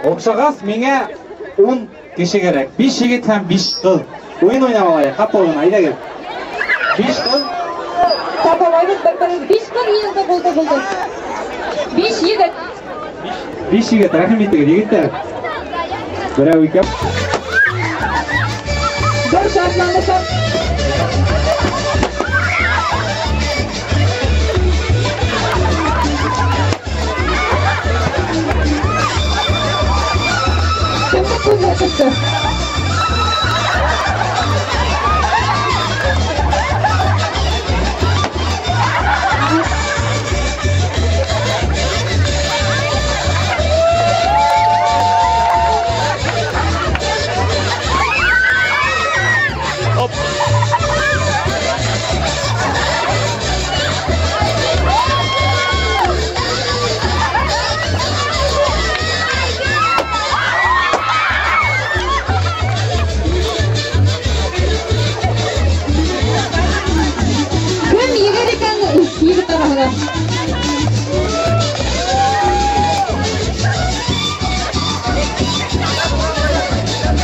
Оҡшағас, миңә 10 кеше кәрәк. 5 егет һәм 5 ҡыҙ. Уйын уйнап алайыҡ, ҡапыл ғына, әйҙәгеҙ. 5 ҡыҙ. Тапамайбыҙ бер-берен. 5 ҡыҙ йыйылды, булды, булды. 5 егет. 5 егет, рәхим итегеҙ, егеттәр. Берәү, икәү. Бер шартланды, шарт. Кемде күҙгә төштө?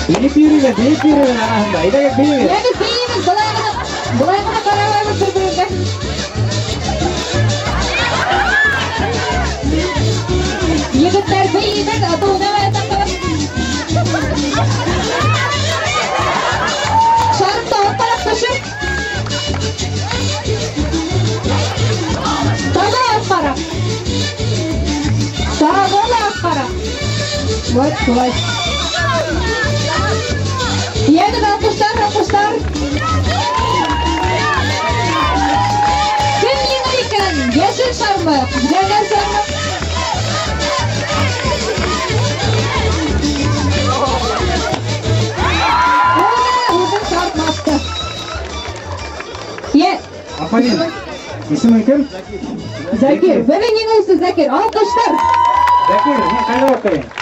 Бейеп йөрөгөҙ, бейеп йөрөгөҙ араһында. Әйҙәгеҙ, бейегеҙ. Йәгеҙ, бейегеҙ, былай ғына, былай ғына ҡарамайбыҙ бер-беребеҙгә. Егеттәр, бейегеҙ, ата уйнамай ятаҡтар. Шарыпты артҡараҡ төшөр. Тағы артҡараҡ. Тағы ла артҡараҡ. Вот, шулай. Йәгеҙ, алҡыштар, алҡыштар. Кем еңер икән? Йәшел шармы? Зәңгәр шармы? Ура, үҙең шарт басты. Йә. Афарин. Исемең кем? Закир. Беҙҙең еңеүсе Закир. Алҡыштар. Закир, һин ҡайҙа уҡыйһың?